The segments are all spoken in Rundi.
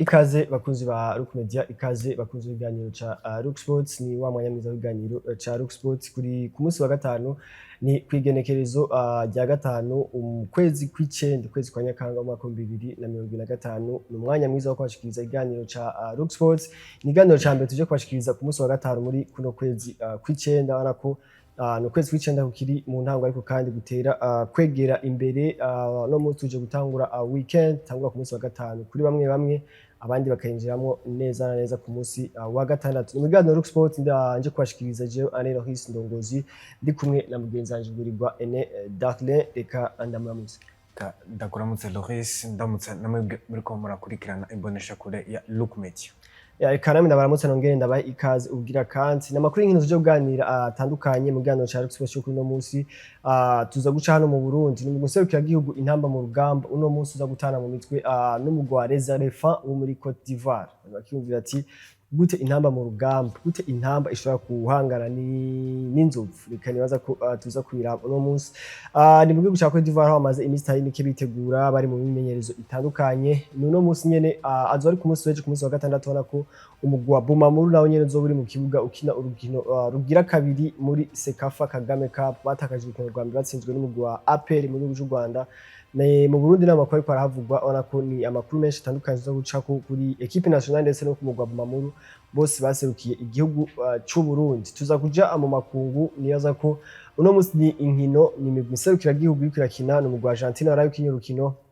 Ikaze bakunzi ba Rook Media, ikaze bakunzi b'ibiganiro ca Rook Sports. Ni wa mwanya mwiza w'ibiganiro ca Rook Sports kuri ku munsi wa gatanu, ni kwigenekerezo rya 5 mu kwezi kw'icenda, ukwezi kwa Nyakanga, umwaka wa 2025. Ni umwanya mwiza wo kubashikiriza ikiganiro ca Rook Sports. Ni ikiganiro ca mbere tuje kubashikiriza ku munsi wa gatanu muri kuno kwezi kw'icenda. Urabona ko ni ukwezi kw'icenda kukiri mu ntango, ariko kandi gutera kwegera imbere. No munsi tuje gutangura weekend, tangura ku munsi wa gatanu kuri bamwe bamwe, abandi bakayinjiramo neza na neza ku munsi wa gatandatu. Ni mu biganiro Rook Sport nje kubashikiriza jewe Ane Loris Ndongozi, ndi kumwe na mugenzi wanje Gurirwa Ene Darlin. Reka ndamuramutse. Ndakuramutse Loris, ndamutse namwe muriko murakurikirana imboneshakure ya Look Media. Ya, reka namwe ndabaramutse, nongere ndabahe ikaze ubwira. Kandi n'amakuru y'inkino tuje kuganira atandukanye mu kiganiro ca Rook Sport cyo kuri uno munsi. Tuza guca hano mu Burundi, ni mu gihugu Intamba mu Rugamba uno munsi uza gutana mu mitwe n'umugwi wa Les Elephants wo muri Cote d'Ivoire. Bakiyumvira ati: "Gute Intamba mu Rugamba, gute intamba ishobora guhangana n'inzovu?" Reka nibaza ko tuza kubiraba uno munsi. Ni mu gihugu ca Cote d'Ivoire, aho bamaze iminsi itari mike bitegura, bari mu mimenyerezo itandukanye. Ni uno munsi nyene, azoba ari ku munsi w'ejo, ku munsi wa gatandatu. Ubona ko umugwi wa Bumamuru nawo nyene uzoba uri mu kibuga ukina urukino rugira kabiri muri CECAFA Kagame Cup. Batakaje urukino rwa mbere, batsinzwe n'umugwi wa APR mu gihugu c'u Rwanda. Ni mu Burundi n'amakuru ariko arahavugwa. Ubona ko ni amakuru menshi atandukanye tuza gucako kuri équipe nationale ndetse no ku mugwi wa Bumamuru, bose baserukiye igihugu c'u Burundi. Tuza kuja mu makungu. Nibaza ko uno munsi ni inkino, ni imigwi nserukiragihugu iriko irakina. Ni umugwi wa Argentina waraye ukinye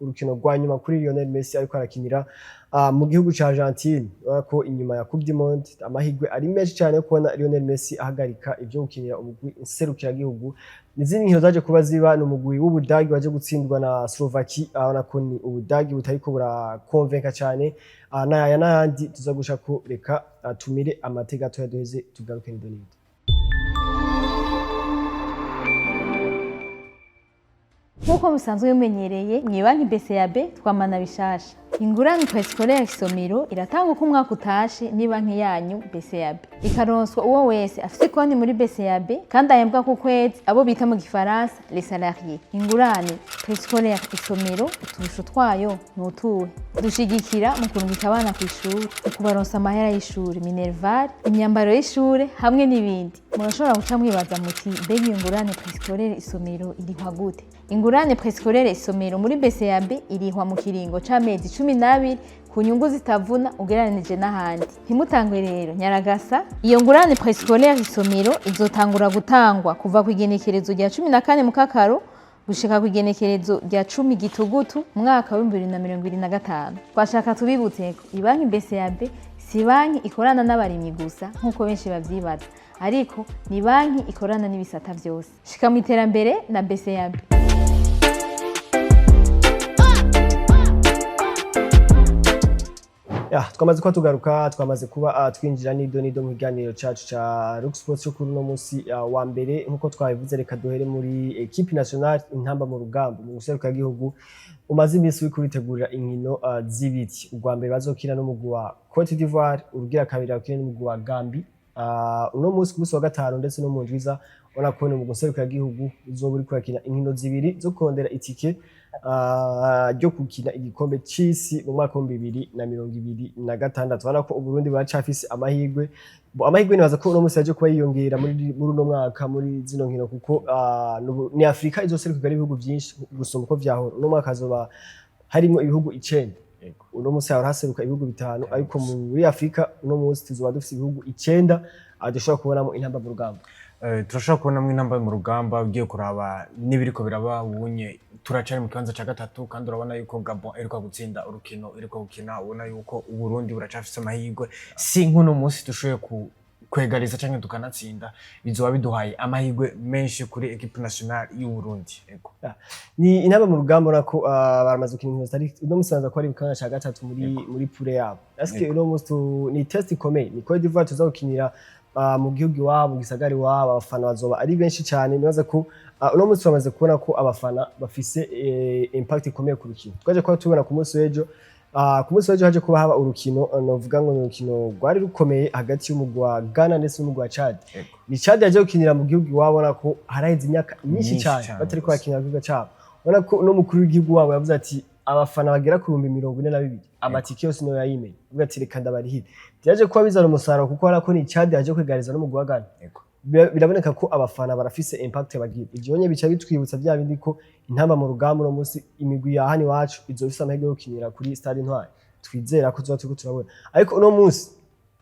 urukino rwa nyuma kuri Lionel Messi, ariko arakinira mu gihugu ca Argentine. Urabona ko inyuma ya Coupe du Monde amahirwe ari menshi cyane yo kubona Lionel Messi ahagarika ivyo gukinira umugwi nserukiragihugu. Izindi nkino zaje kuba ziba, ni umugwi w'Ubudagi waje gutsindwa na Slovaquie. Urabona ko ni Ubudagi butariko burakonvenka cyane. N'aya n'ayandi tuza gushako. Reka tumire amate gatoya, duheze tugaruke n'idonido. Nk'uko musanzwe bimenyereye, mu banki BCAB twamana bishasha. Ingurane préscolaire Isomero iratanga uko umwaka utashe ni banki yanyu BCAB, ikaronswa uwo wese afise konti muri BCAB kandi ahembwa ku kwezi, abo bita mu gifaransa les salariés. Ingurane préscolaire Isomero, uturusho twayo ni utuhe? Dushigikira mu kurungika abana ku ishuri, mu kubaronsa amahera y'ishuri, minerval, imyambaro y'ishure hamwe n'ibindi. Murashobora guca mwibaza muti: "Mbega iyo ngurane préscolaire Isomero irihwa gute?" Ingurane préscolaire Isomero muri BCAB irihwa mu kiringo c'amezi 12 ku nyungu zitavuna ugereranije n'ahandi. Ntimutangwe rero, nyaragasa. Iyo ngurane préscolaire Isomero izotangura gutangwa kuva ku igenekerezo rya 14 Mukakaro gushika ku igenekerezo rya 10 Gitugutu umwaka wa 2025. Twashaka tubibutse ko ibanki BCAB si banki ikorana n'abarimyi gusa nk'uko benshi bavyibaza, ariko ni banki ikorana n'ibisata vyose. Shika mu iterambere na BCAB. Ya, twamaze kuba tugaruka, twamaze kuba twinjira n'ido n'ido mu kiganiro cacu ca Rook Sports cyo kuri uno munsi wa mbere. Nkuko twabivuze, reka duhere muri équipe nationale Intamba mu Rugamba, mu gihugu umaze iminsi uriko uritegurira inkino zibiri. Urwa mbere bazokina n'umugwi wa Cote d'Ivoire, urugira kabiri bakina n'umugwi wa Gambie. Uno munsi ku munsi wa gatanu ndetse no mu ndwiza, ubona ko ni umugwi nserukiragihugu uzoba uriko urakina inkino zibiri zo kurondera itike ryo gukina igikombe c'isi mu mwaka wa 2026. Urabona ko Uburundi buracafise amahirwe. Bo, amahirwe nibaza ko uno munsi yaje kuba yiyongera muri uno mwaka muri zino nkino, kuko ni Afrika izoserukirwa n'ibihugu vyinshi gusumba uko vyahora. Uno mwaka hazoba harimwo ibihugu 9. Uno munsi hahora haseruka ibihugu bitanu, ariko muri Afrika uno munsi tuzoba dufise ibihugu 9 dushobora kubonamo Intamba mu Rugamba. Turashobora kubonamo Intamba mu Rugamba. Ugiye kuraba n'ibiriko biraba ubunye, turacari mu kibanza ca gatatu, kandi urabona yuko Gabon iheruka gutsinda urukino iheruka gukina. Ubona yuko Uburundi buracafise amahirwe. Si nk'uno munsi dushoboye kwegariza canke tukanatsinda, bizoba biduhaye amahirwe menshi kuri équipe nationale y'u Burundi. Ego. Ni Intamba mu Rugamba, urabona ko baramaze gukina inkino zitari. Uno munsi baza ko ari mu kibanza ca gatatu muri poule yabo. Eske uno munsi ni test ikomeye, ni Cote d'Ivoire tuza gukinira mu gihugu iwabo, mu gisagara iwabo, abafana bazoba ari benshi cyane. Nibaza ko uno munsi bamaze kubona ko abafana bafise impact ikomeye ku rukino. Twaje kuba tubona ku munsi w'ejo, haje kuba haba urukino, novuga ngo ni urukino rwari rukomeye hagati y'umugwi wa Ghana ndetse n'umugwi wa Chad. Ni Chad yaje gukinira mu gihugu iwabo, ubona ko haraheze imyaka myinshi Myinshi cyane cane batariko gose. bakinira mu gihugu cabo. Ubona ko n'umukuru w'igihugu wabo yavuze ati Abafana bagera ku 42,000, amatike yose niyo yayimenye, uvuga ati reka ndabarihire. Byaje kuba bizana umusaruro, kuko harako ni Chad yaje kwigariza n'umugwi wa Ghana. Biraboneka ko abafana barafise impact bagira. Ivyo nyene bica bitwibutsa bya bindi ko Intamba mu Rugamba uno munsi, imigwi ya hano iwacu izofise amahirwe yo gukinira kuri Stade Intwari. Twizera ko tuzoba turiko turabona, ariko uno munsi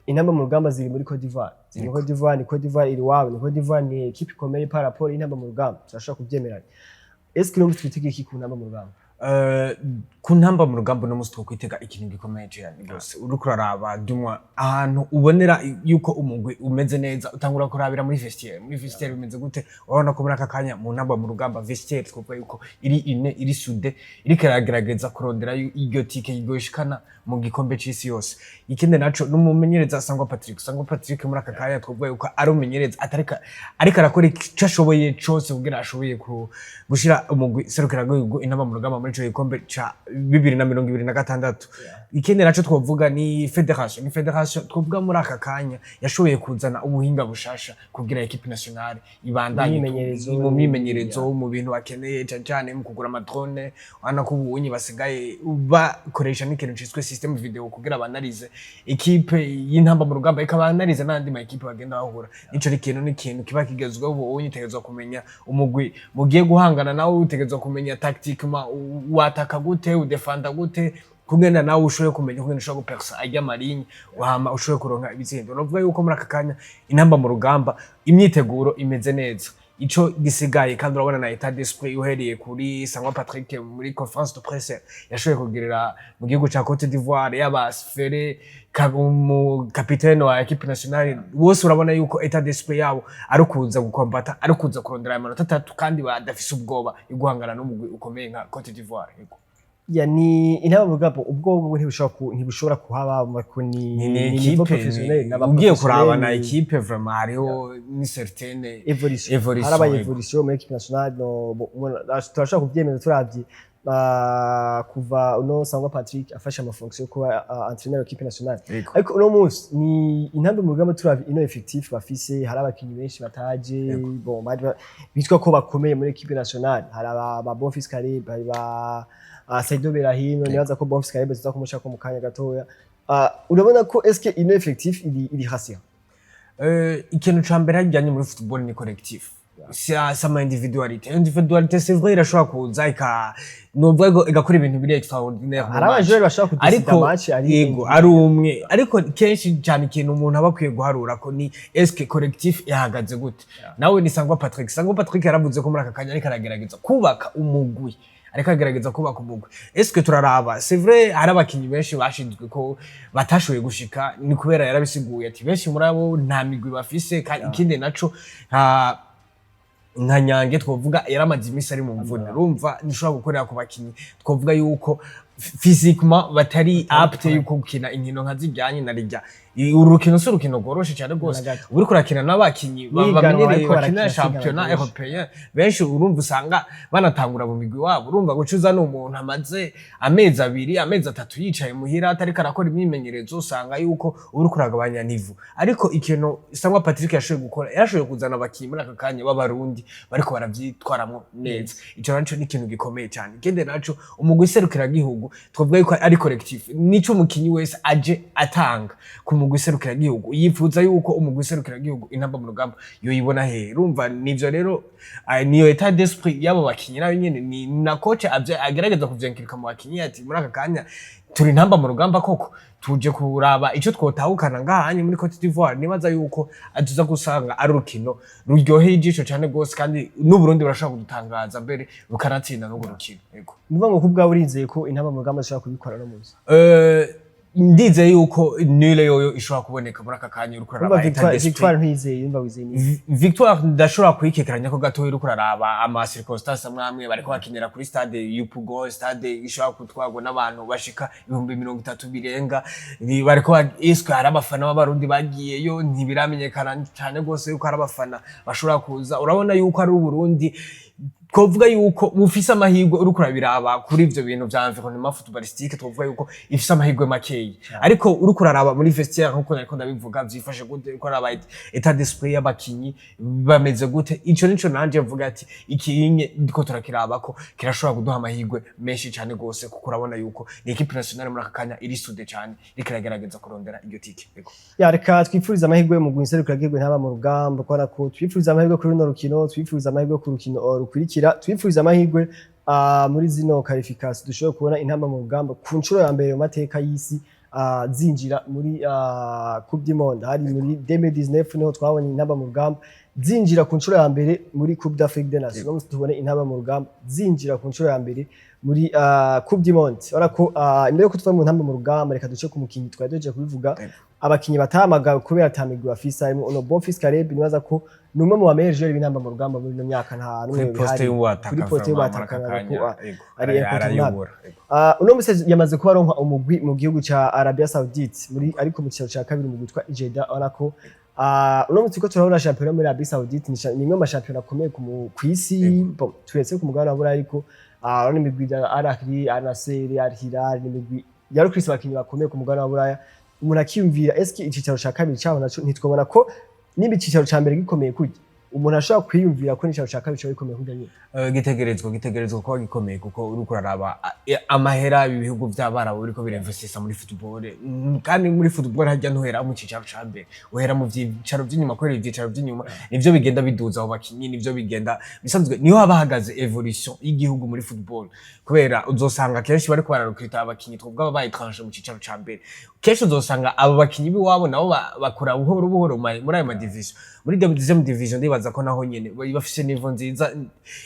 Intamba mu Rugamba ziri muri Cote d'Ivoire, ziri muri Cote d'Ivoire. Ni Cote d'Ivoire iri iwabo, ni Cote d'Ivoire, ni équipe ikomeye par rapport y'Intamba mu Rugamba, turashobora kubyemeranya. Est-ce que uno munsi twitege iki ku Ntamba mu Rugamba? Ku Ntamba mu Rugamba uno munsi twokwitega ikintu gikomeye cyane rwose. Uriko uraraba dumwa ahantu ubonera yuko umugwi umeze neza, utangura kurabira muri vestiaire. Muri vestiaire bimeze gute? Urabona ko muri aka kanya mu Ntamba mu Rugamba vestiaire twovuga yuko iri ine, iri soudée, iriko iragerageza kurondera iryo tike iryoshikana mu gikombe c'isi yose. Ikindi naco n'umumenyereza Sangwa Patrick. Sangwa Patrick muri aka kanya twovuga yuko ari umumenyereza atarika ariko arakora ico ashoboye cose kugira ashoboye gushira umugwi serukiragihugu Intamba mu Rugamba muri ico gikombe ca 2026. Ikindi naco twovuga ni fédération. Ni fédération twovuga muri aka kanya yashoboye kuzana ubuhinga bushasha kugira équipe nationale ibandanye mu myimenyerezo. Mu myimenyerezo, mu bintu bakeneye, cane cane mu kugura ama drone. Urabona ko ubunyi basigaye bakoresha n'ikintu ciswe système vidéo kugira banalize équipe y'Intamba mu Rugamba, ikabanalize n'andi ma équipe bagenda bahura. Nico ni ikintu, ni ikintu kiba kigezweho ubunyi. Utegerezwa kumenya umugwi mugiye guhangana nawe, utegerezwa kumenya tactiquement wataka gute, udefanda gute, kugenda nawe ushoboye kumenya kugenda ushobora gupersa ajya ama ligne, wahama ushoboye kuronka ibitsindo. Novuga yuko muri aka kanya Intamba mu Rugamba imyiteguro imeze neza, ico gisigaye kandi urabona na état d'esprit uhereye kuri Sangwa Patrick muri conférence de presse yashoboye kugirira mu gihugu ca Cote d'Ivoire, yaba Ferre, mu capitaine wa équipe nationale, bose urabona yuko état d'esprit yabo ari ukuza gukombata, ari ukuza kurondera ayo manota atatu, kandi badafise ubwoba yo guhangana n'umugwi ukomeye nka Cote d'Ivoire. Yego. Ya, ni Intamba mu Rugamba ubwoba bwo ntibishobora kuhaba ko ni ni ni niveau équipe professionnel n'aba ugiye kuraba na professionnel. équipe vraiment hariho ni certaine évolution. Évolution, harabaye yego. évolution muri équipe nationale. No bo- turashobora kuvyemeza turavye kuva uno Sangwa Patrick afashe ama fonction yo kuba entraîneur équipe nationale. Ariko uno munsi ni Intamba mu Rugamba, turavye ino effectif bafise, hari abakinyi benshi bataje. Bon, bari bitwa ko bakomeye muri équipe nationale. Hari aba Bonfils Caleb, hari ba Saido Berahino. Nibaza ko Bonfils Caleb tuza kumushaka mu kanya gatoya. Urabona ko est-ce que ino effectif iri hasi? Ikintu ca mbere hajyanye muri football ni collectif, c'est ama individualité. Individualité, c'est vrai, irashobora kuza ika novuga ko igakora ibintu biri extraordinaire mu Hari match. aba joueur bashobora kudesida Ariko match ari yego, ari umwe, ariko kenshi cyane ikintu umuntu aba akwiye guharura ko ni est-ce que collectif ihagaze gute. Nawe ni Sangwa Patrick. Sangwa Patrick yaravuze ko muri aka kanya ariko aragerageza kubaka umugwi, ariko agerageza kubaka umugwi. Est-ce que turaraba, c'est vrai, hari abakinyi benshi bashinzwe ko batashoboye gushika, ni kubera yarabisiguye ati benshi muri abo nta migwi bafise. Kandi ikindi naco, nka Nyange twovuga yaramaze iminsi ari mu mvune. Urumva ntishobora gukorera ku bakinyi twovuga yuko physiquement batari apte yuko gukina inkino nka zijyanye na rijya. Uru rukino si urukino rworoshe cyane rwose. Na gato. Uriko urakina n'abakinyi N'ihiganwa bamenyereye bariko bakina barakina championnat siganwa. européen benshi, urumva usanga banatangura mu migwi wabo. Urumva guca uzana umuntu amaze amezi 2, amezi 3 yicaye muhira atariko arakora imyimenyerezo, usanga yuko uriko uragabanya niveau. Ariko ikintu Sangwa Patrick yashoboye gukora, yarashoboye kuzana abakinyi muri aka kanya b'Abarundi bariko baravyitwaramwo neza. Ico naco ni ikintu gikomeye cyane. Ikindi naco, umugwi serukiragihugu twavuga yuko ari collectif. Nico umukinyi wese aje atanga ku mugwi serukiragihugu, yifuza yuko umugwi serukiragihugu Intamba mu Rugamba yoyibona hehe. Urumva nivyo rero, niyo état d'esprit y'abo bakinyi nayo nyene ni na coach agerageza kuvyenkirika mu bakinyi ati muri aka kanya turi Intamba mu Rugamba koko, tuje kuraba ico twotahukana ngahanye muri Cote d'Ivoire. Nibaza yuko tuza gusanga ari urukino ruryoheye ijisho cane gose, kandi n'Uburundi burashobora kudutangaza mbere bukanatsinda n'urwo rukino. Yego. Ni ukuvuga ngo kubwawe urizeye ko Intamba mu Rugamba zishobora kubikora no munsi? Ndizeye yuko nul yoyo ishobora kuboneka muri aka kanya, uriko Urumva uraraba état victoire d'esprit. Victoire ntiyizeye, yumva wizeye ni Victoire ndashobora kuyikekeranya ko gatoya, uriko uraraba ama circonstances amwe amwe bariko bakinira kuri stade Yopougon, stade ishobora gutwarwa n'abantu bashika 30,000 birenga. Bariko iswe hari abafana b'Abarundi bagiyeyo, ntibiramenyekana cane rwose yuko hari abafana bashobora kuza. Urabona yuko ari Uburundi. Twovuga yuko bufise amahirwe, uriko urabiraba kuri ivyo bintu vya environnement footballistique, twovuga yuko ifise amahirwe makeyi, ariko uriko uraraba muri vestiaire, nkuko nariko ndabivuga, vyifashe gute, uriko uraraba état d'esprit y'abakinyi bameze gute, ico nico nanje mvuga ati ikinye ndiko turakiraba ko kirashobora kuduha amahirwe menshi cane gose, kuko urabona yuko ni équipe nationale muri aka kanya iri soudée cane, iriko iragerageza kurondera iryo tike. Yego. Ya, reka twifurize amahirwe mu guserukira Intamba mu Rugamba, kubona ko twifuriza amahirwe kuri runo rukino, twifuriza amahirwe ku rukino rukurikira, twifuriza amahirwe muri zino qualification, dushobora kubona Intamba mu Rugamba ku nshuro ya mbere mu mateka y'isi zinjira muri Coupe du Monde. Hari muri 2019 niho twabonye Intamba mu Rugamba zinjira ku nshuro ya mbere muri Coupe d'Afrique des Nations. Uno munsi tubone Intamba mu Rugamba zinjira ku nshuro ya mbere muri Coupe du Monde. Urabona ko imbere yuko tuva mu Ntamba mu Rugamba, reka duce ku mukinyi twari duhejeje kubivuga, abakinyi batahamagawe kubera ata migwi bafise, harimo uno Bonfils Caleb. Nibaza ko ni umwe mu ba meilleurs joueurs b'Intamba mu Rugamba muri ino myaka, nta Kuri n'umwe poste bihari. y'uwataka. Kuri poste Vraiment, muri aka y'uwataka kanya, ko, yego, ari incontournable. arayobora, yego. Uno musi yamaze kuba aronka umugwi mu gihugu ca Arabia Saoudite, muri ariko mu cicaro ca kabiri, mu witwa Jeddah. Urabona ko uno musi ko turabona shampiyona muri Arabia Saoudite ni imwe mu mashampiyona akomeye kw'isi, bon, turetse ku mugabane wa Buraya, ariko urabona imigwi ya Al Ahly, Al Nassr, Al Hilal, ni imigwi yarukrise abakinyi bakomeye ku mugabane wa Buraya. Umuntu akiyumvira, eske icicaro ca kabiri caho naco ntitwobona ko niba icicaro ca mbere gikomeye kurya, umuntu ashobora kwiyumvira ko n'icicaro ca kabiri coba gikomeye kurya nyene? Gitegerezwa kuba gikomeye, kuko uriko uraraba amahera ibi bihugu vy'Abarabu biriko birinvestisa muri football. Kandi muri football harya ntuhera mu cicaro ca mbere, uhera mu vyicaro vy'inyuma, kubera ivyicaro vy'inyuma nivyo bigenda biduza abo bakinyi, nivyo bigenda bisanzwe, niho haba hahagaze évolution y'igihugu muri football, kubera uzosanga kenshi bariko bararecruta abakinyi, twovuga ba étranger, mu cicaro ca mbere. Kenshi uzosanga abo bakinyi b'iwabo nabo bakura buhoro buhoro muri ayo ma division, muri deuxième division. Ndibaza ko naho nyene bari bafise niveau nziza.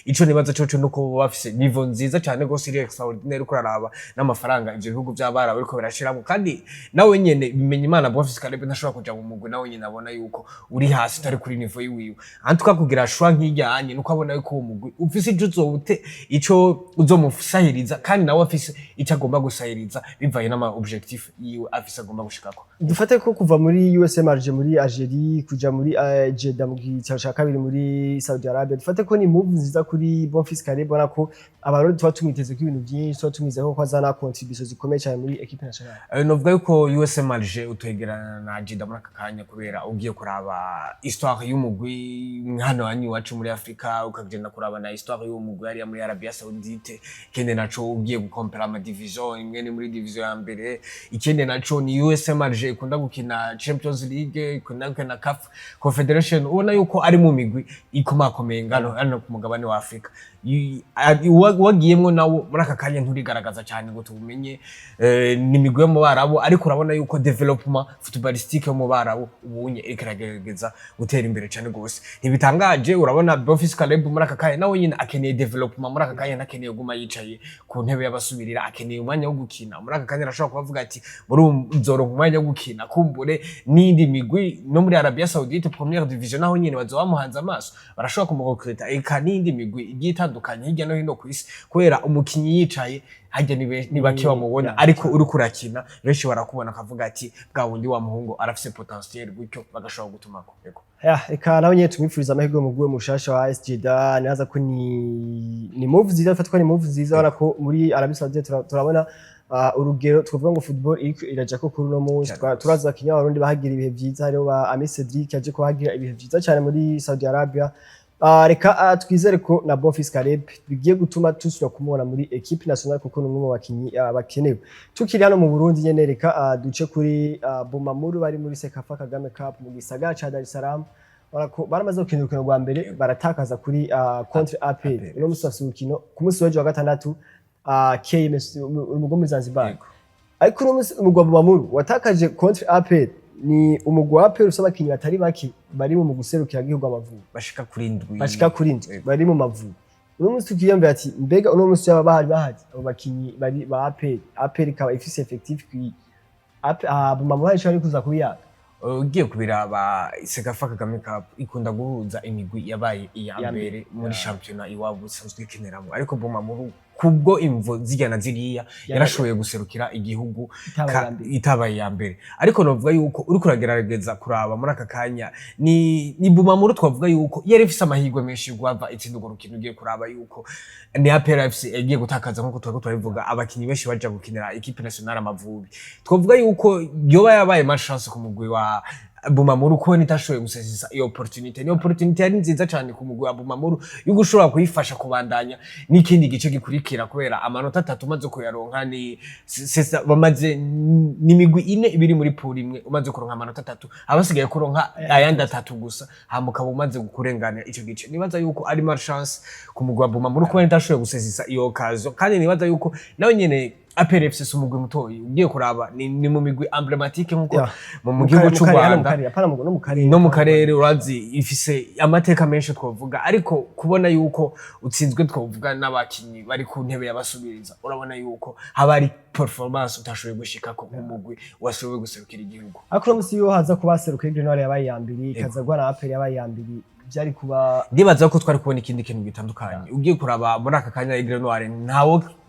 Ico nibaza coco nuko baba bafise niveau nziza cane gose, iri extraordinaire, uko uraraba n'amafaranga ivyo bihugu vy'Abarabu biriko birashiramo. Kandi nawe nyene bimenya Imana, Bonfils Caleb ntashobora kuja mu mugwi nawe nyene abona yuko uri hasi, utari kuri niveau yiwiwe. En tout cas, kugira choix nk'ijyanye nuko abona yuko uwo mugwi ufise ico uzowute, ico uzomusahiriza, kandi nawe afise ico agomba gusahiriza bivanye n'ama objectif yiwe afise agomba gushikako. Dufate ko kuva muri USM Alger muri Algerie kuja muri Jeddah mu gicaro ca kabiri muri Saudi Arabia, dufate ko ni move nziza kuri Bonfils Caleb. Ubona ko Abarundi tuba tumwiteze ko ibintu byinshi, tuba tumwizeye ko azana contribution zikomeye cyane muri équipe nationale. Novuga yuko USM Alger utegerana na Jeddah muri aka kanya, kubera ugiye kuraba histoire y'umugwi hano hanyu iwacu muri Afrika, ukagenda kuraba na histoire y'uwo mugwi hariya muri Arabia Saoudite, ikindi naco ugiye gukompera ama division, imwe ni muri division ya mbere, ikindi naco ni USM Alger ikunda gukina Champions League, ikunda gukina CAF Confederation. Ubona yuko ari mu migwi ikomakomeye ngano hano ku mugabane wa Afrika. Wagiyemwo nawo muri aka kanya nturigaragaza cyane ngo tubumenye, ni imigwi yo mu Barabu, ariko urabona yuko développement footballistique yo mu Barabu ubunye iriko iragerageza gutera imbere cyane gose. Ntibitangaje, urabona Bonfils Caleb muri aka kanya nawe nyine akeneye développement muri aka kanya, ntakeneye guma yicaye ku ntebe y'abasubirira, akeneye umwanya wo gukina. Muri aka kanya arashobora kuba avuga ati muri ubu nzoronka umwanya wo gukina, kumbure n'indi migwi no muri Arabia Saoudite première division naho nyine bazoba bamuhanze amaso, barashobora kumurecruta, eka n'indi migwi igiye itandukanye hirya no hino ku isi, kubera umukinyi yicaye harya ni bake bamubona, ariko uriko urakina benshi barakubona, akavuga ati bwa wundi wa muhungu arafise potentiel, gutyo bagashobora gutumako. Yego. Ya, reka nawe nyene tumwifuriza amahirwe mu guwe mushasha wa AS Jeddah. Nibaza ko ni move nziza, fatwa ni move nziza. Urabona ko muri Arabie Saoudite turabona urugero twavuga ngo football iriko iraja ko kuri uno munsi. Turazi abakinyi b'Abarundi bahagira ibihe vyiza, hariho ba Ami Cedric yaje kuhagira ibihe vyiza cyane muri Saudi Arabia. Reka twizere ko na Bonfils Caleb bigiye gutuma tusubira kumubona muri équipe nationale, kuko ni umwe mu bakinyi bakenewe. Tukiri hano mu Burundi nyene, reka duce kuri Bumamuru bari muri CECAFA Kagame Cup mu gisagara ca Dar es Salaam. Baramaze gukina urukino rwa mbere, baratakaza kuri contre APR. APR. Uno musi bafise urukino ku munsi w'ejo wa gatandatu, KMS, umugwi muri Zanzibar. Ariko uno musi umugwi wa Bumamuru watakaje contre APR, ni umugwi wa APR ufise abakinyi batari bake bari mu mugwi userukira igihugu Amavubi. Bashika kuri ndwi. Bashika kuri ndwi bari mu Mavubi. Uno munsi tukiyumvira ati mbega uno munsi yaba bahari abo bakinyi bari ba APR, APR ikaba ifise effectif kwi APR, Bumamuru hari ico bari kuza kubiyaka? Ugiye kubiraba, CECAFA Kagame Cup ikunda guhuza imigwi yabaye iya Iya mbere muri shampiyona iwabo isanzwe ikiniramo, ariko Bumamuru Kubwo imvo zirya na ziriya, yarashoboye guserukira igihugu Itabaye iya mbere. Itabaye iya mbere. Ariko novuga yuko uriko uragerageza kuraba muri aka kanya, ni Bumamuru twavuga yuko yari ifise amahirwe menshi yo guhava itsinda urwo rukino. Ugiye kuraba yuko ni APR FC yagiye gutakaza, nkuko turiko turabivuga, abakinyi benshi baja gukinira équipe nationale Amavubi. Twavuga yuko yoba yabaye malchance ku mugwi wa Bumamuru kubona itashoboye gusesisa iyo opportunité. Ni opportunité yari nziza cyane ku mugwi wa Bumamuru yo gushobora kuyifasha kubandanya n'ikindi gice gikurikira, kubera amanota 3 umaze kuyaronka ni bamaze ni imigwi ine ibiri muri pool imwe. Umaze kuronka amanota 3, abasigaye kuronka ayandi 3 gusa, hama ukaba umaze kurengana ico gice. Nibaza yuko ari malchance ku mugwi wa Bumamuru kubona itashoboye gusesisa iyo occasion. Kandi nibaza yuko nawe nyene APR FC si umugwi mutoyi. Ugiye kuraba ni mu migwi emblématique nkuko mu gihugu c'u Rwanda Karere, apana no mu karere. No mu karere, urazi ifise amateka menshi twavuga. Ariko kubona yuko utsinzwe, twavuga n'abakinyi bari ku ntebe y'abasubiriza, urabona yuko haba hari performance utashoboye gushikako nk'umugwi washoboye guserukira igihugu. Ariko uno musi iyo haza kuba haseruka Aigle Noir yabaye iya mbere, ikaza guhana na APR yabaye iya mbere, byari kuba Ndibaza ko twari kubona ikindi kintu gitandukanye. Ugiye kuraba muri aka kanya, Aigle Noir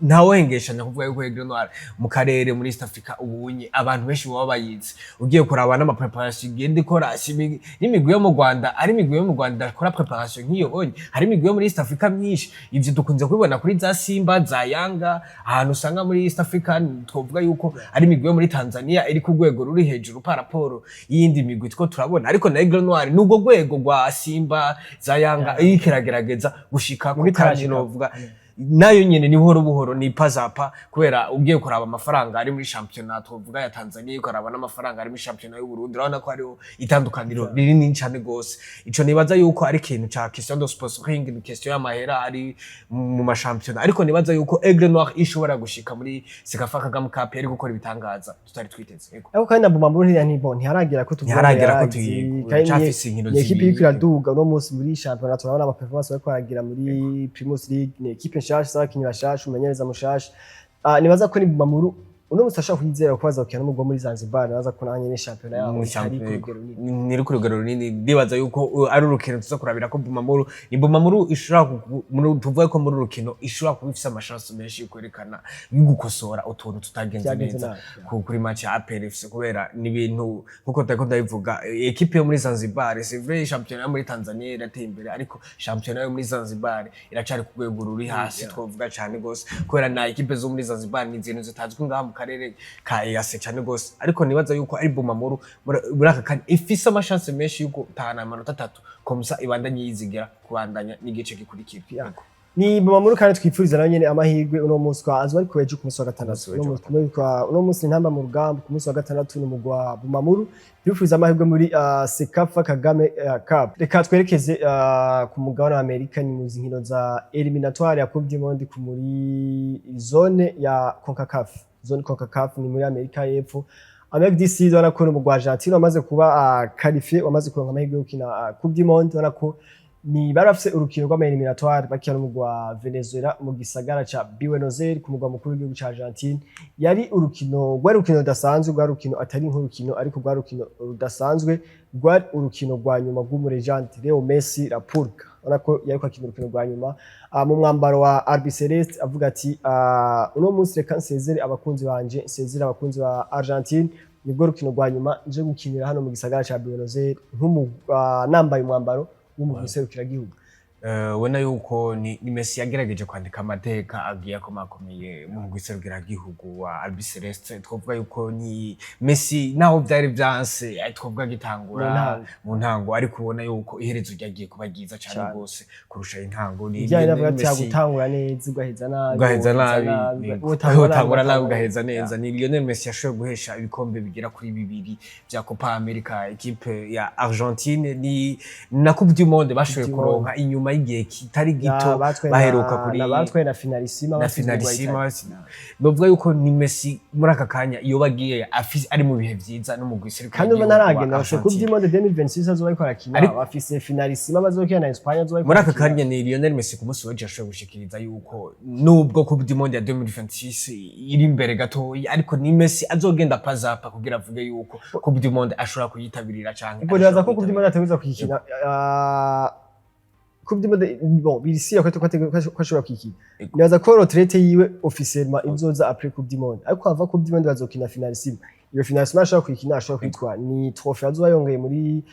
ntawo hengeshanya kuvuga yuko Aigle Noir mu karere, muri East Africa, ubunye abantu benshi baba bayizi. Ugiye kuraba n'ama préparation igenda ikora, si n'imigwi yo mu Rwanda, ari imigwi yo mu Rwanda ikora préparation nk'iyo onye, hari imigwi yo muri East Africa myinshi. Ivyo dukunze kubibona kuri za Simba, za Yanga, ahantu usanga muri East Africa twovuga yuko ari imigwi yo muri Tanzania iri ku rwego ruri hejuru par rapport y'iyindi migwi two turabona. Ariko na Aigle Noir nubwo rwego rwa Simba, za Yanga iriko iragerageza gushika Muga ku, kandi itarashika. novuga nayo nyene ni buhoro buhoro, ni pazapa, kubera ugiye kuraba amafaranga ari muri shampiyona twovuga ya Tanzania, ukaraba n'amafaranga ari muri shampiyona y'u Burundi, urabona ko hariho itandukaniro rinini cane gose. Ico nibaza yuko ari ikintu ca question de sponsoring, ni question y'amahera ari mu mashampiyona. Ariko nibaza yuko Aigle Noir ishobora gushika muri CECAFA Kagame Cup yari gukora ibitangaza tutari twiteze. Yego. Ariko kandi na Bumamuru ntiharagera ko tuvuga ngo Ntiharagera ko yarazi, kandi iracafise inkino ni ekipe zibiri. iriko iraduga uno munsi muri shampiyona. Turabona ama performance bariko baragira muri Primus League. Ni ekipe nshasha, abakinyi bashasha, umumenyereza mushasha. Nibaza ko ni Bumamuru uno munsi ashobora kwizera ko baza gukina n'umugwi wo muri Zanzibar. Nibaza ko naho nyene shampiyona yaho Mu itari ku shampiyona rugero runini. Niri ku rugero runini. Ndibaza yuko ari urukino tuza kurabira ko Bumamuru, ni Bumamuru ishobora tuvuge ko muri uru rukino ishobora kuba ifise ama chance menshi yo kwerekana, yo gukosora utuntu tutagenze Vyagenze neza nabi. kuri match ya APR FC, kubera ni ibintu nkuko tariko ndabivuga, ekipe yo muri Zanzibar, c'est vrai shampiyona yo muri Tanzania irateye imbere, ariko shampiyona yo muri Zanzibar iracari ku rwego ruri hasi twovuga cane gose, kubera na ekipe zo muri Zanzibar ni izintu zitazwi ngaha mu karere ka EAC cane gose. Ariko nibaza yuko ari Bumamuru muri aka kanya ifise ama chance menshi yo gutahana amanota 3, comme ça ibandanye yizigira kubandanya n'igice gikurikira. Ni Bumamuru kandi twipfuriza nayo nyene amahirwe uno munsi kwa azoba ari ejo ku munsi wa gatandatu. Ku munsi w'ejo. Uno munsi Intamba mu Rugamba, ku munsi wa gatandatu ni umugwi wa Bumamuru. Twipfuriza amahirwe muri CECAFA Kagame Cup. Reka twerekeze ku mugabane wa Amerika. Ni mu nkino za éliminatoire ya Coupe du Monde ku muri zone ya CONCACAF. Zone CONCACAF ni muri Amerika y'Epfo, Amérique du Sud. Ubona ko umugwi wa Argentine wamaze kuba qualifié, wamaze kuronka amahirwe yo gukina Coupe du Monde. Ubona ko ni bari bafise urukino rw'ama éliminatoire bakina n'umugwi wa Venezuela mu gisagara ca Buenos Aires, ku mugwa mukuru w'igihugu ca Argentine. Yari urukino, rwari urukino rudasanzwe, rwari urukino atari nk'urukino, ariko rwari urukino rudasanzwe, rwari urukino rwa nyuma rw'umu légende Leo Messi La Pulga. Ubona ko yariko akina urukino rwa nyuma mu mwambaro wa Albiceleste, avuga ati: "Uno munsi reka nsezere abakunzi banje, nsezere abakunzi ba Argentine. Nibwo rukino rwa nyuma nje gukinira hano mu gisagara ca Buenos Aires nambaye umwambaro w'umugwi serukiragihugu." Ubona yuko ni Messi yagerageje kwandika amateka agiye akomakomeye mu mugwi serukiragihugu wa Albiceleste. Twavuga yuko ni Messi naho vyari vyanse, twavuga gitangura Mu ntango. Mu ntango, ariko ubona yuko iherezo ryagiye kuba ryiza cane Cane. gose kurusha intango. Ni Ibijyanye Lionel navuga ati Messi gutangura neza ugaheza nabi, ugaheza woheza nabi, wotangura utangura nabi ugaheza neza. Ni Lionel Messi yashoboye guhesha ibikombe bigera kuri bibiri vya Copa America equipe ya Argentine, ni na Coupe du Monde bashoboye Coupe du Monde. kuronka inyuma y'igihe kitari gito baheruka kuri batwaye na finalissima na batsinzwe finalissima. Italie. Novuga yuko ni Messi muri aka kanya iyo bagiye ari mu bihe vyiza no mu guserukira Kandi ubu igihugu wa ntaragenda, bafise Coupe Argentine. du Monde 2026 azoba ariko arakina, bafise finalissima bazokina na Espagne azoba ariko Muri aka arakina. kanya ni Lionel Messi ku munsi w'ejo yashoboye gushikiriza yuko nubwo Coupe du Monde ya 2026 iri imbere gatoyi, ariko ni Messi azogenda pazapa kugira avuge yuko Coupe du Monde ashobora kuyitabirira canke Ubwo nibaza ko adashobora Coupe du Monde ategerezwa kuyikina. Coupe du Monde, bon, birisiya ko ashobora kwikina. Nibaza ko retraite yiwe officiellement izoza après Coupe du Monde, ariko ava Coupe du Monde bazokina finalissime. Iyo finalissime ashobora kwikina, ashobora kwitwara, ni trophée azoba yongeye muri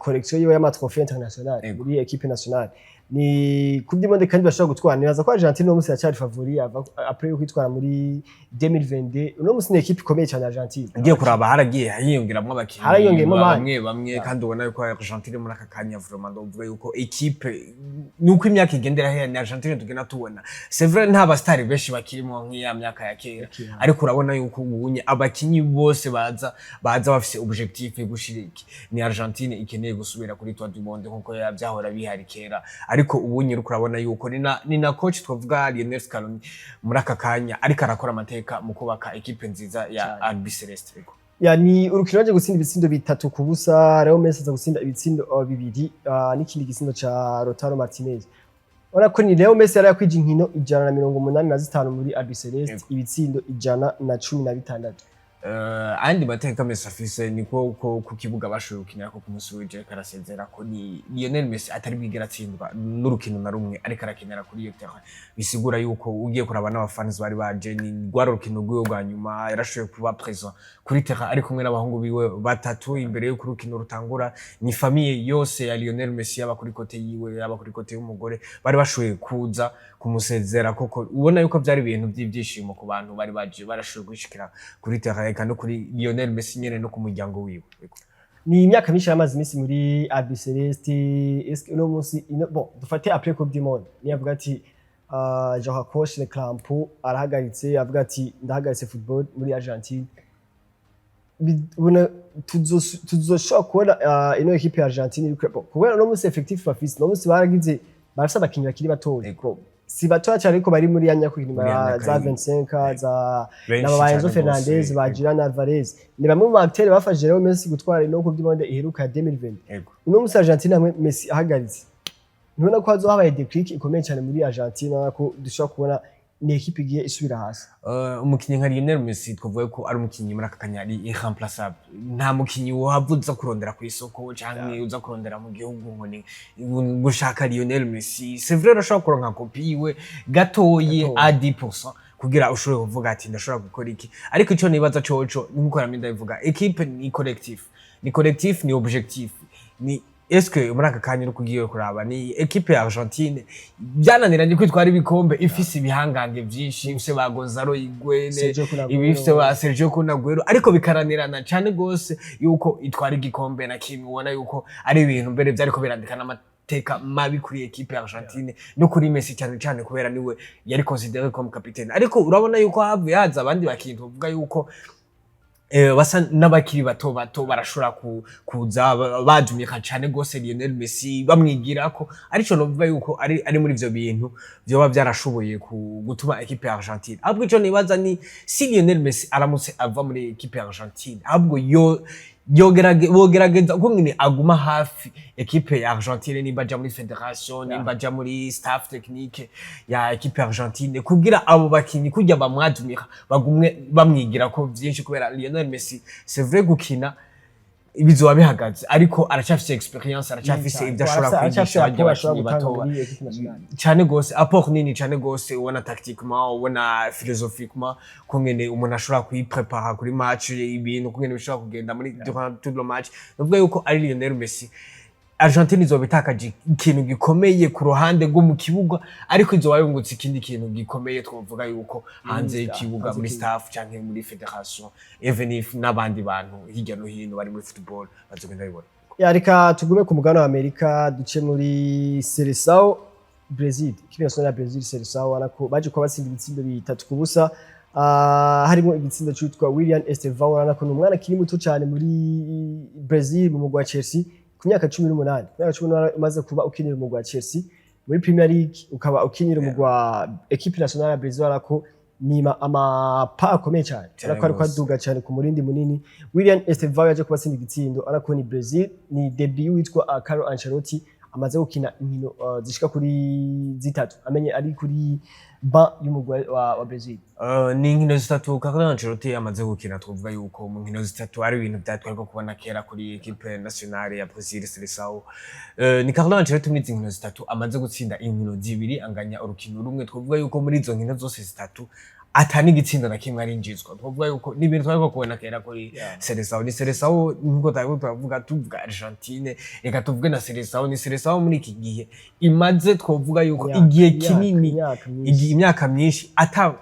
collection yiwe y'ama trophée international muri équipe nationale. Ni Coupe du Monde kandi bashobora gutwara. Nibaza ko Argentine uno munsi iracyari favori ava après yo kwitwara muri 2022. Uno munsi ni équipe ikomeye cyane, Argentine. Ugiye kuraba, haragiye hiyongeramwo abakinyi Hariyongeyemo abandi. bamwe bamwe, kandi ubona yuko Argentine muri aka kanya, vraiment, ndavuga yuko équipe nuko imyaka igendera hera, ni Argentine tugenda tubona. C'est vrai, nta ba star benshi bakirimo nk'iya myaka ya kera, ariko urabona yuko ubunye abakinyi bose baza bafise objectif yo gushira iki ni Argentine ikeneye gusubira kuri tour du monde nkuko byahora bihari kera. Ariko ubunye uriko urabona yuko ni na coach twavuga Lionel Scaloni muri aka kanya ariko arakora amateka mu kubaka équipe nziza ya Albiceleste. Ya, ni urukino baje gutsinda ibitsindo 3-0. Leo Messi aza gutsinda ibitsindo bibiri n'ikindi gitsindo ca Lautaro Martinez. Urabona ko ni Leo Messi yari yakwije inkino 185 muri Albiceleste, ibitsindo 116. Ayandi mateka Messi afise ni ko ku kibuga bashoboye gukinira ko ku munsi w'ejo ariko arasezera ko ni Lionel Messi atari bwigera atsindwa n'urukino na rumwe ariko arakinira kuri iyo terrain. Bisigura yuko ugiye kuraba n'abafans bari baje, ni rwari urukino rwiwe rwa nyuma. Yarashoboye kuba présent kuri terrain ari kumwe n'abahungu biwe batatu imbere y'uko urukino rutangura. Ni famille yose ya Lionel Messi, yaba kuri côté yiwe, yaba kuri côté y'umugore, bari bashoboye kuza kumusezera koko. Ubona yuko byari ibintu by'ibyishimo ku bantu bari baje barashoboye gushikira kuri terrain, eka no kuri Lionel Messi nyene no ku muryango wiwe. Ni imyaka myinshi yamaze iminsi muri Albiceleste. Est-ce que uno munsi bon, dufate après Coupe du Monde, niyo avuga ati je raccroche les crampons, arahagaritse, avuga ati ndahagaritse football muri Argentine, ubona tuzoshobora kubona ino équipe ya Argentine bon, kubera uno munsi effectif bafise, uno munsi baragize, barafise abakinyi bakiri batoya. Bon, si batoya cyane, ariko bari muri ya myaka Muri ya myaka za 25 za Benshi n'aba ba Enzo cane Fernandez, gose. ba Julian Alvarez, ni bamwe mu acteurs bafashije rero Messi gutwara ino Coupe du Monde iheruka ya 2020. Uno munsi Argentine hamwe Messi ahagaritse, ntubona ko hazoba habaye déclic ikomeye cyane muri Argentine, urabona ko dushobora kubona ni équipe igiye isubira hasi. Umukinyi nka Lionel Messi twavuga ko ari umukinyi muri aka kanya ari irremplaçable. Nta mukinyi wohava uza kurondera ku isoko canke uza kurondera mu gihugu ngo ni gushaka Lionel Messi. C'est vrai, urashobora kuronka copie yiwe gatoyi Gatoyi. à 10% kugira ushobore kuvuga ati ndashobora gukora iki, ariko ico nibaza coco nkuko namye ndabivuga, équipe ni collectif, ni collectif, ni objectif. Ni est-ce que muri aka kanya uriko ugiye kuraba ni équipe ya Argentine byananiranye kwitwara ibikombe, ifise ibihangange vyinshi, ifise ba Gonzalo Higuain, Sergio Kun Agüero. ibifise ba Sergio Kun Agüero, ariko bikaranirana cane gose yuko itwara igikombe na kimwe. Ubona yuko ari ibintu mbere vyariko birandika n'amateka mabi kuri équipe ya Argentine no kuri Messi cyane cyane, kubera niwe yari considéré comme capitaine. Ariko urabona yuko havuye haza abandi bakintu bavuga yuko basa n'abakiri bato bato barashobora kuza badumika cane gose Lionel Messi, bamwigirako. Ariko novuga yuko ari muri ivyo bintu vyoba vyarashoboye gutuma équipe ya Argentine. Ahubwo ico nibaza ni si Lionel Messi aramutse ava muri équipe ya Argentine, ahubwo yo bogerageza uko nyine aguma hafi équipe ya Argentine, nimba aja muri fédération, nimba aja muri staff technique ya équipe ya Argentine, kugira abo bakinyi kurya bamwadumira bagumwe bamwigira ko vyinshi, kubera Lionel Messi, c'est vrai, gukina bizoba bihagaze, ariko aracafise expérience, aracafise ivyo ashobora kwigisha barya ashobora bakinyi gutanga bato muri équipe nationale. Cyane gose, apport nini cyane gose. Ubona tactiquement, ubona philosophiquement ko ngene umuntu ashobora kuyiprepara kuri match, ibintu kungene bishobora kugenda muri durant tout le match. Nuvuga yuko ari Lionel Messi, Argentine izoba itakaje ikintu gikomeye ku ruhande rwo mu kibuga, ariko izoba yungutse ikindi kintu gikomeye twovuga yuko hanze y'ikibuga, hanze muri y'ikibuga. staff canke muri fédération, even if n'abandi bantu hirya no hino bari muri football bazogenda bibona. Ya, reka tugume ku mugabane wa Amerika, duce muri Seleção Brazil, équipe nationale ya Brazil, Seleção, ubona ko baje kuba batsinda ibitsindo 3-0, harimo igitsindo cyitwa William Estevao. Urabona ko ni umwana akiri muto cyane muri Brazil mu mugwi wa Chelsea ku myaka 18. Ku myaka 18 umaze kuba ukinira umugwi wa Chelsea muri Premier League, ukaba ukinira umugwi wa équipe nationale ya Brazil, urabona ko ni amapa akomeye cyane. Cyane Urabona ko ariko gose. aduga cyane ku murindi munini. William Estevao yaje kuba atsinda igitsindo. Urabona ko ni Brazil, ni début witwa Carlo Ancelotti. Amaze gukina inkino zishika kuri zitatu, amenye ari kuri banc y'umugwi wa Brazil. Ni inkino zitatu Carlo Ancelotti amaze gukina. Twavuga yuko mu nkino zitatu ari ibintu vyatwariko kubona kera kuri équipe nationale ya Brazil, Seleção. Ni Carlo Ancelotti muri izi nkino zitatu amaze gutsinda inkino zibiri, anganya urukino rumwe. Twavuga yuko muri izo nkino zose zitatu ata n'igitsindo na kimwe arinjizwa. Twavuga yuko ni ibintu twariko kubona kera kuri Seleção. Ni Seleção nkuko twariko turavuga, tuvuga Argentine, reka tuvuge na Seleção. Ni Seleção muri iki gihe imaze, twavuga yuko igihe kinini, imyaka myinshi. Imyaka myinshi ata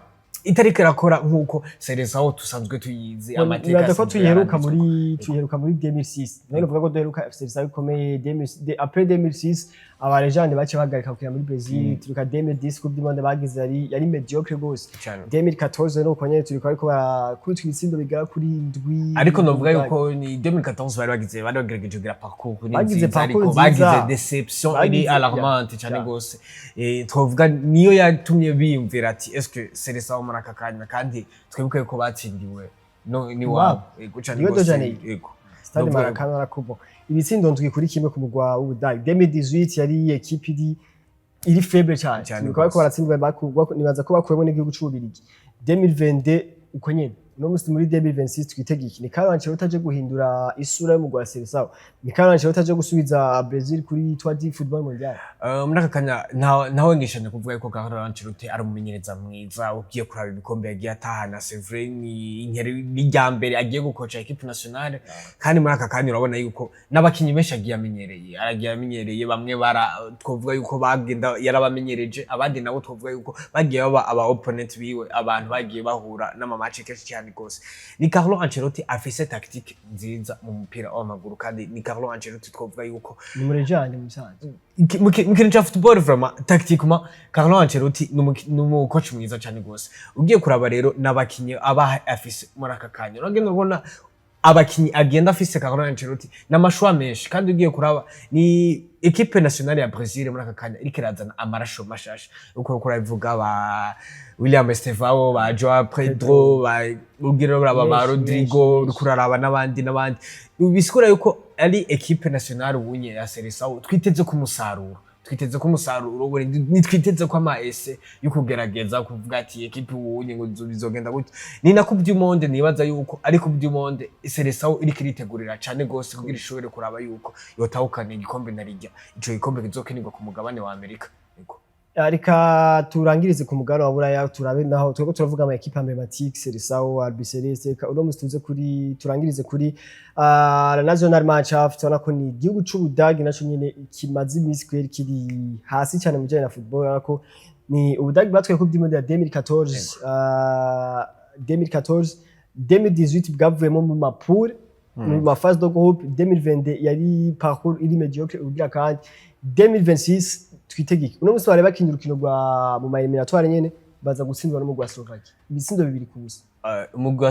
itariko irakora nkuko Seleção tusanzwe tuyizi, amateka Nibaza ko asanzwe tuyiheruka yaranditswe. muri tuyiheruka muri 2006. None uvuga ko duheruka Seleção ikomeye 2000 après 2006, aba légende baciye bahagarika gukina muri Brazil. Turibuka 2010, Coupe du Monde bagize yari médiocre gose. Cane. 2014 no nyene turibuka ariko barakubitwa ibitsindo bigera kuri ndwi. Ariko novuga yuko ni 2014 bari bagize, bari bagerageje kugira parcours ni Bagize nziza, parcours ariko nziza. bagize déception iri alarmante cyane gose. Twovuga niyo yatumye biyumvira ati: "Est-ce que Seleção muri aka kanya?" Kandi twibuke ko batsindiwe no ni wabo. Yego cane Rio de gose. Janeiro. Yego. Stade Maracana arakubo ibitsindo ndwi kuri kimwe ku mugwa w'Ubudagi. 2018 yari équipe iri faible cyane. Cyane Turibuka bariko gose. baratsindwa, nibaza ko bakuwemo n'igihugu c'Ububirigi. 2022 uko nyene. Uno musi muri 2026 twitege iki? Ni Carlo Ancelotti aje guhindura isura y'umugwa wa Seleção? Ni Carlo Ancelotti aje gusubiza Brazil kuri toit du football mondial? Muri aka kanya ntawe ngishanya kuvuga yuko Carlo Ancelotti ari umumenyereza mwiza. Ugiye kuraba ibikombe yagiye atahana, c'est vrai, ni inkere ni irya mbere agiye gukoca équipe nationale. Kandi muri aka kanya urabona yuko n'abakinyi benshi agiye amenyereye, aragiye amenyereye. Bamwe bara twovuga yuko bagenda yarabamenyereje, abandi nabo twovuga yuko bagiye baba aba opponent biwe, abantu bagiye bahura n'ama match kenshi cyane gose. Ni Carlo Ancelotti afise tactique nziza mu mupira w'amaguru, kandi ni Carlo Ancelotti twovuga yuko Ni muri légende mu bisanzwe. Mu kintu ca football, vraiment, tactiquement, Carlo Ancelotti ni umu coach mwiza cyane gose. Ugiye kuraba rero n'abakinyi aba afise muri aka kanya, uragenda ubona abakinyi agenda afise Carlo Ancelotti n'ama choix menshi. Kandi ugiye kuraba ni équipe nationale ya Brazil muri aka kanya iriko irazana amaraso mashasha, uko urabivuga, ba William Estevao, ba Joao Pedro, ba ugira uraba ba Benshi, Rodrigo, benshi, uriko uraraba n'abandi n'abandi. Bisigura yuko ari équipe nationale ubunye ya Seleção twiteze ko umusaruro, twiteze ko umusaruro nitwiteze ko ama essais yo kugerageza kuvuga ati équipe ubunye ngo bizogenda gutya. Ni na Coupe du Monde, nibaza yuko ari Coupe du Monde Seleção iriko iritegurira cane gose kugira ishobore kuraba yuko yotahukana igikombe, na rijya ico gikombe kizokinirwa ku mugabane wa Amerika. Yego. Reka turangirize ku mugabane wa Buraya, turabe naho twebwe turavuga ama équipe emblématique, Seleção, Albiceleste. Reka uno musi tuze kuri, turangirize kuri la Nationalmannschaft. Tubona ko ni igihugu c'Ubudagi naco nyene kimaze iminsi kweri kiri hasi cyane mu bijanye na football. Urabona ko ni Ubudagi batwaye Coupe du Monde ya 2014, 2014, 2018 bwavuyemo mu ma poule, mu ma phase de groupe. 2022 yari parcours iri médiocre. Ubugira kandi 2026 twitege iki? Uno musi bari bakinye urukino rwa mu ma éliminatoires nyene, baza gutsindwa n'umugwi wa Slovakia ibitsindo 2-0. Umugwi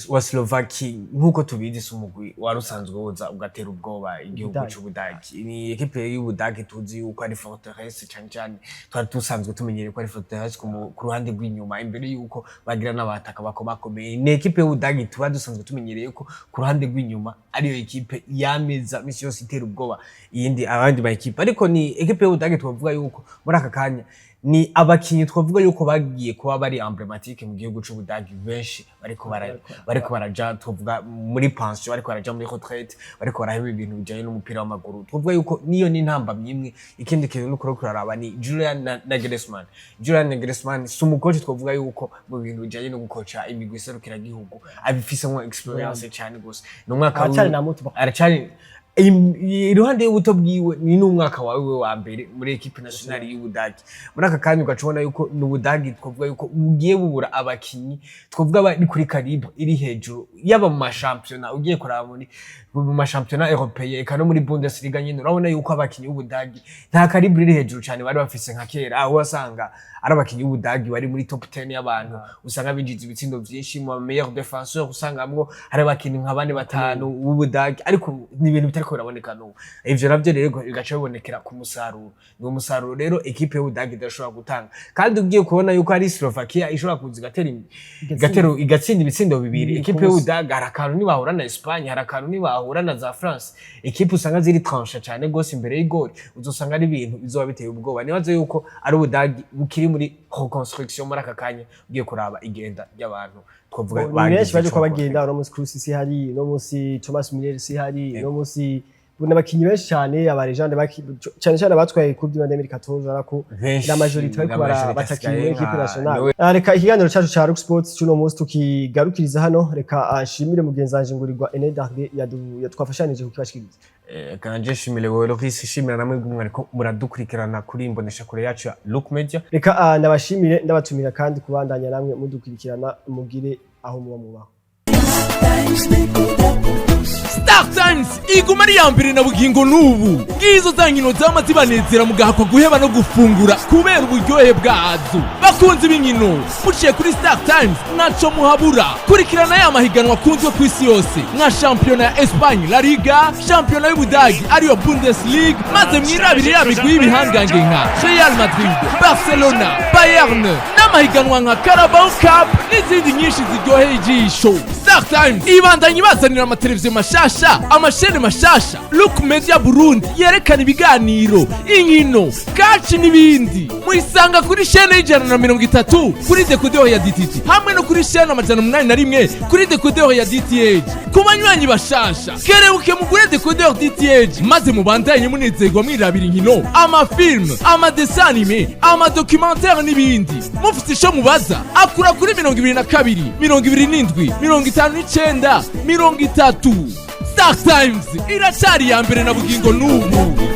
wa Slovaki, nk'uko tubizi, si umugwi wari usanzwe woza ugatera ubwoba igihugu Ubudagi. c'Ubudagi. Ni équipe y'Ubudagi tuzi yuko ari forteresse cane cane, twari dusanzwe tumenyereye ko ari forteresse ku ruhande rw'inyuma, imbere yuko bagira n'abataka bakomakomeye. Ni équipe y'Ubudagi tuba dusanzwe tumenyereye ko ku ruhande rw'inyuma ariyo équipe yameza misi yose itera ubwoba iyindi, abandi ba équipe. Ariko ni équipe y'Ubudagi twavuga yuko muri aka kanya ni abakinyi twavuga yuko bagiye kuba bari emblématique mu gihugu c'Ubudagi, benshi bariko baraja, twavuga, muri pension, bariko baraja muri retraite, bariko baraheba ibintu bijanye n'umupira w'amaguru. Twavuga yuko niyo ni intambamyi imwe. Ikindi kintu nuko uriko uraraba ni Julian Nagelsmann. Julian Nagelsmann si umu coach twavuga yuko mu bintu bijanye no gukoca imigwi iserukiragihugu abifisemwo expérience cane gose. Ni umwaka Aracari na muto. Aracari iruhande y'ubuto bwiwe, ni n'umwaka wawe wa mbere muri équipe nationale y'Ubudagi. Muri aka kanya ugaca ubona yuko n'Ubudagi twavuga yuko bugiye bubura abakinyi twavuga bari kuri calibre iri hejuru, yaba mu mashampiyona, ugiye kuraba muri mu mashampiyona européen, eka no muri Bundesliga nyene, urabona yuko abakinyi b'Ubudagi nta calibre iri hejuru cane bari bafise nka kera, aho wasanga ari abakinyi b'Ubudagi bari muri top 10 y'abantu usanga binjiza ibitsindo vyinshi, mu meilleur défenseur usangamwo hari abakinyi nka bane, batanu b'Ubudagi. Ariko ni ibintu bitariko Ntibiriko biraboneka n'ubu. Ivyo navyo rero bigaca bibonekera ku musaruro. Ni umusaruro rero ekipe y'Ubudagi idashobora gutanga, kandi ugiye kubona yuko ari Slovakia ishobora kuza igatera igatsinda ibitsindo bibiri. Bibiri Ekipe ku busa. y'Ubudagi hari akantu nibahura na Espagne, hari akantu nibahura na za France, ekipe usanga ziri tranchées cane gose imbere y'igori, uzosanga ari ibintu bizoba biteye ubwoba. Nibaze yuko ari Ubudagi bukiri muri reconstruction muri aka kanya, ugiye kuraba igenda ry'abantu twavuga Ni bagize benshi baje ico kuba bakora. bagenda. Uno munsi Kroos si hari, uno munsi Thomas Müller si hari, uno munsi n'abakinyi benshi cyane, aba légende cyane cyane abatwaye Coupe du Monde 2014, arako Benshi, la majorité bariko la majorité batakiri muri asigaye équipe nka nationale. Noel. Reka ikiganiro cacu ca Rock Sports cuno munsi tukigarukiriza hano. Reka nshimire mugenzi wanje Ngurirwa Enedarde yatwafashanije kukibashikiriza. Kanje shimire wowe Loris, shimira namwe mwariko muradukurikirana kuri imbonesha kure yacu ya Look Media. Reka ndabashimire, ndabatumira kandi kubandanya namwe mudukurikirana. Mugire aho muba mubaho. Star Times iguma ari iya mbere na bugingo n'ubu. Ngizo za nkino zama zibanezera mugahakwa guheba no gufungura kubera uburyohe bwazo. Bakunzi b'inkino, muciye kuri Star Times ntaco muhabura. Kurikirana ya mahiganwa akunzwe ku isi yose nka shampiyona ya Espagne, La Liga, shampiyona y'Ubudagi ariyo Bundesliga, maze mwirabire ya migwi y'ibihangange nka Real Madrid, Barcelona, Bayern, n'amahiganwa nka Carabao Cup n'izindi nyinshi ziryoheye ijisho. Star Times ibandanya ibazanira amateleviziyo mashasha, amashene mashasha Look Media Burundi yerekana ibiganiro, inkino, kaci n'ibindi. Muyisanga kuri shene y'130 kuri décodeur ya DTT hamwe no kuri shene 801 kuri décodeur ya DTH. Ku banywanyi bashasha, kerebuke mugure décodeur DTH maze mubandanye munezerwa mwirabira inkino, ama films, ama dessins animés, ama documentaires n'ibindi. Mufite ico mubaza, akura kuri 22 27 59 30. Star Times iracari iya mbere na bugingo n'ubu.